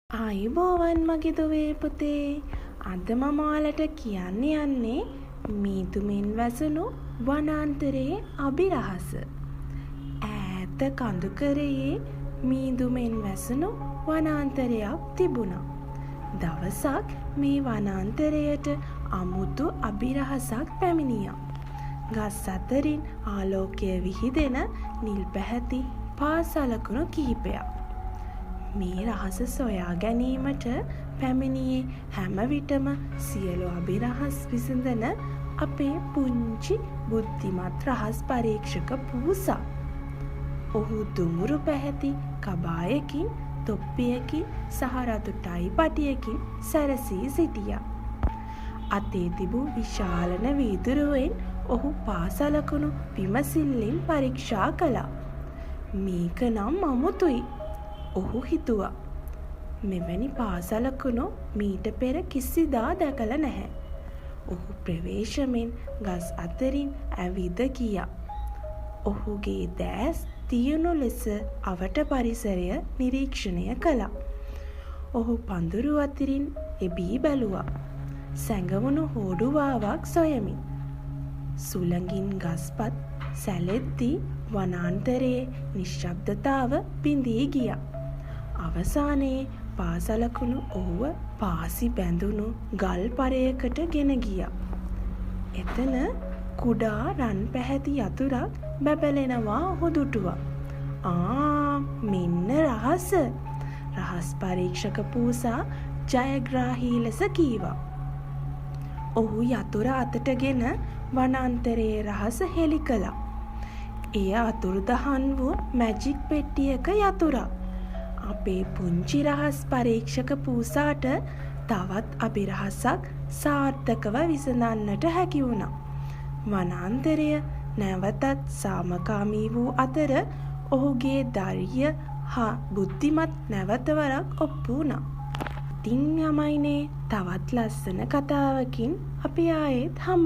ආයුබෝවන් මගේ දුවේ පුතේ. අද මම ඔයාලට කියන්න යන්නේ මීදුමෙන් වැසුණු වනාන්තරයේ අභිරහස. ඈත කඳුකරයේ මීදුමෙන් වැසුණු වනාන්තරයක් තිබුණා. දවසක් මේ වනාන්තරයට අමුතු අභිරහසක් පැමිණියා. ගස් අතරින් ආලෝකය විහිදෙන නිල් පැහැති පා සලකුණු කිහිපයක්. මේ රහස සොයා ගැනීමට පැමිණියේ හැම විටම සියලු අභිරහස් විසඳන අපේ පුංචි බුද්ධිමත් රහස් පරීක්ෂක පූසා. ඔහු දුමුරු පැහැති කබායකින්, තොප්පියකින් සහ රතු ටයි පටියකින් සැරසී සිටියා. අතේ තිබූ විශාලන වීදුරුවෙන් ඔහු පා සලකුණු විමසිල්ලෙන් පරීක්ෂා කළා. මේක නම් අමුතුයි, ඔහු හිතුවා. මෙවැනි පා සලකුණු මීට පෙර කිසිදා දැකලා නැහැ. ඔහු ප්‍රවේශමෙන් ගස් අතරින් ඇවිද ගියා. ඔහුගේ දෑස් තියුණු ලෙස අවට පරිසරය නිරීක්ෂණය කළා. ඔහු පඳුරු අතරින් එබී බැලුවා, සැඟවුණු හෝඩුවාවක් සොයමින්. සුළඟින් ගස්පත් සැලෙද්දී වනාන්තරයේ නිශ්ශබ්දතාව බිඳී ගියා. අවසානයේ පා සලකුණු ඔහුව පාසි බැඳුණු ගල් පරයකට ගෙන ගියා. එතන කුඩා රන් පැහැති යතුරක් බැබලෙනවා ඔහු දුටුවා. ආ, මෙන්න රහස! රහස් පරීක්ෂක පූසා ජයග්‍රාහී ලෙස කීවා. ඔහු යතුර අතටගෙන වනාන්තරයේ රහස හෙළි කළා. එය අතුරුදහන් වූ මැජික් පෙට්ටියක යතුරක්. අපේ පුංචි රහස් පරීක්ෂක පූසාට තවත් අභිරහසක් සාර්ථකව විසඳන්නට හැකි වුණා. වනාන්තරය නැවතත් සාමකාමී වූ අතර ඔහුගේ ධෛර්යය හා බුද්ධිමත් නැවත වරක් ඔප්පු වුණා. ඉතින් ළමයිනේ, තවත් ලස්සන කතාවකින් අපි ආයෙත් හම්බ